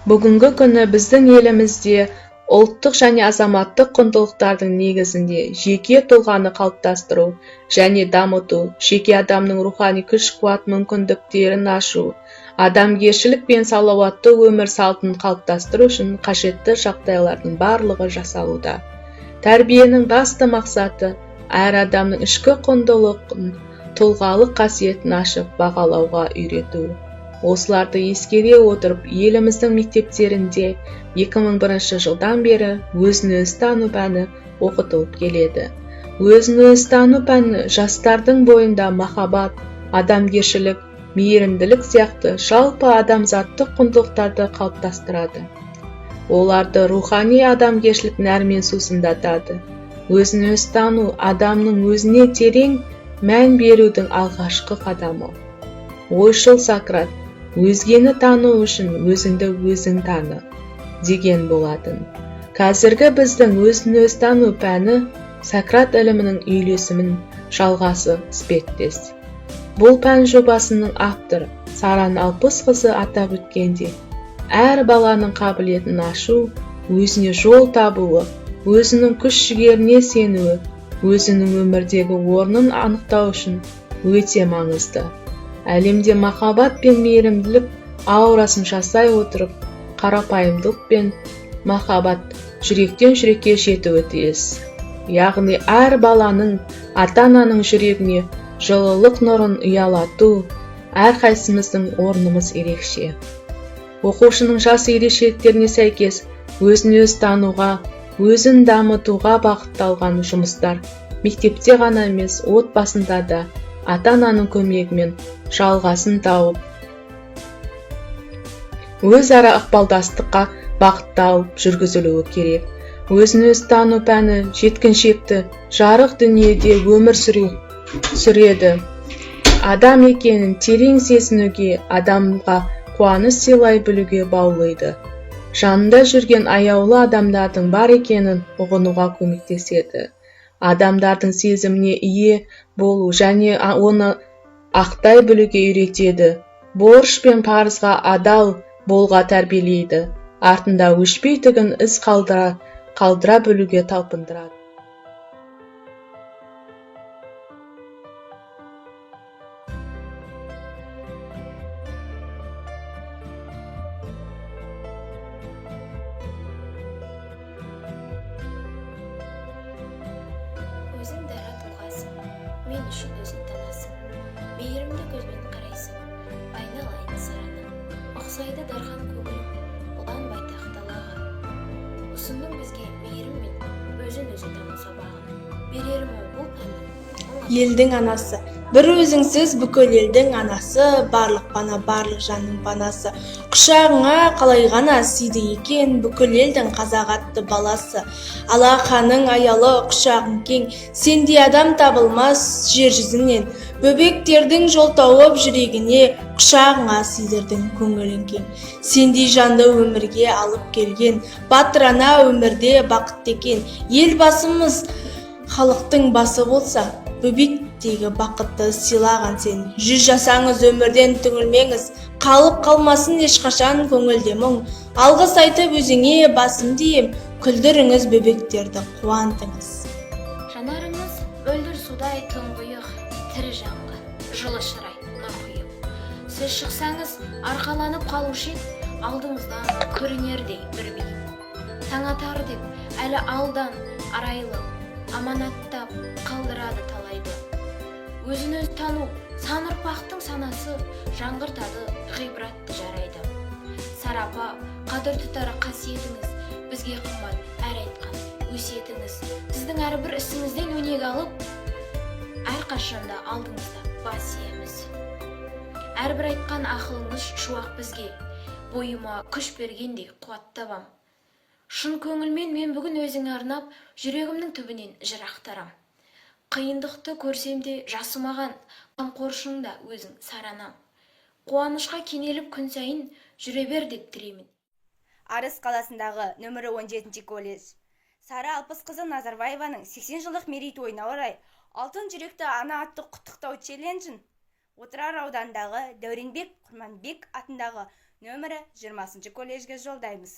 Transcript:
Бүгінгі күні біздің елімізде ұлттық және азаматтық құндылықтардың негізінде жеке тұлғаны қалыптастыру және дамыту, жеке адамның рухани күш-қуат мүмкіндіктерін ашу, адамгершілік пен салауатты өмір салтын қалыптастыру үшін қажетті жағдайлардың барлығы жасалуда. Тәрбиенің басты мақсаты әр адамның ішкі құндылығын, тұлғалық қасиетін ашып бағалауға үйрету. Осыларды ескере отырып, еліміздің мектептерінде 2001 жылдан бері өзін-өзі тану пәні оқытылып келеді. Өзін-өзі тану пәні жастардың бойында махаббат, адамгершілік, мейірімділік сияқты жалпы адамзаттық құндылықтарды қалыптастырады. Оларды рухани адамгершілік нәрмен сусындатады. Өзін-өзі тану адамның өзіне терең мән берудің алғашқы қадамы. Ойшыл Сократ өзгені тану үшін өзіңді өзің таны деген болатын. Қазіргі біздің өзін-өзі тану пәні Сократ ілімінің үйлесімін жалғасы іспеттес. Бұл пән жобасының авторы Саран Алпысқызы атап өткендей, әр баланың қабілетін ашу, өзіне жол табуы, өзінің күш-жігеріне сенуі, өзінің өмірдегі орнын анықтау үшін өте маңызды. Әлемде махаббат пен мейірімділік аурасын жасай отырып, қарапайымдылық пен махаббат жүректен жүрекке жетуі тиіс. Яғни әр баланың, ата-ананың жүрегіне жылылық нұрын ұялату әрқайсымыздың орнымыз ерекше. Оқушының жас ерекшеліктеріне сәйкес өзін-өзі тануға, өзін дамытуға бағытталған жұмыстар мектепте ғана емес, отбасында да ата-ананың көмегімен жалғасын тауып, өзара ықпалдастыққа бағытталып жүргізілуі керек. Өзін-өзі тану пәні жеткіншекті жарық дүниеде өмір сүреді. Адам екенін терең сезінуге, адамға қуаныш сыйлай білуге баулиды. Жанында жүрген аяулы адамдардың бар екенін ұғынуға көмектеседі. Адамдардың сезіміне ие болу және оны ақтай білуге үйретеді. Борыш пен парызға адал болуға тәрбиелейді. Артында өшпейтұғын із қалдыра білуге талпындырады. Өзің дара тұлғасың, мен үшін өзің данасың. Мейірімді көзбен қарайсың, айналайын Сарана. Ұқсайды дархан көңілің, ұлан байтақ далаға. Ұсындың бізге мейірім мен өзін-өзі тану сабағын. Берерім ол бұл пәннің Елдің анасы, бір өзіңсіз бүкіл елдің анасы, барлық пана, барлық жанның панасы. Құшағыңа қалай ғана сиды екен бүкіл елдің қазақ атты баласы. Алақаның аялы, құшағың кең, сендей адам табылмас жер жүзінен. Бөбектердің жол тауып жүрегіне, құшағыңа сыйдырдың көңілің кең. Сендей жанды өмірге алып келген, батыр ана өмірде бақытты екен. Ел басымыз халықтың басы болса, бөбектегі бақытты сыйлаған сен. 100 жасаңыз, өмірден түңілмеңіз, қалып қалмасын ешқашан көңілде мұң. Алғыс айтып өзіңе басымды ием, күлдіріңіз бөбектерді, қуантыңыз. Жанарыңыз мөлдір судай тұңғиық, тірі жанға жылы шырай нұр құйып. Сіз шықсаңыз арқаланып қалушы ед, алдыңыздан көрінердей бір биік. Таң атар деп әлі алдан арайлы, аманаттап қалдырады талайды. Өзін өзі тану сан ұрпақтың санасы, жаңғыртады ғибратты жарайды. Сара апа, қадір тұтар қасиетіңіз, бізге қымбат әр айтқан өсиетіңіз. Сіздің әрбір ісіңізден өнеге алып, әрқашанда алдыңызда бас иеміз. Әрбір айтқан ақылыңыз шуақ бізге, бойыма күш бергендей қуат табам. Шын көңілмен мен бүгін өзіңе арнап, жүрегімнің түбінен жыр ақтарам. Қиындықты көрсем де жасымаған, қамқоршың да өзің Саранам. Қуанышқа кенеліп күн сайын жүре бер деп тілеймін. Арыс қаласындағы нөмірі 17 колледж Сара Алпысқызы Назарбаеваның 80 жылдық мерейтойына орай Алтын жүректі ана атты құттықтау челленджін Отырар ауданындағы Дәуренбек Құрманбек атындағы Нөмірі 20 колледжге жолдаймыз.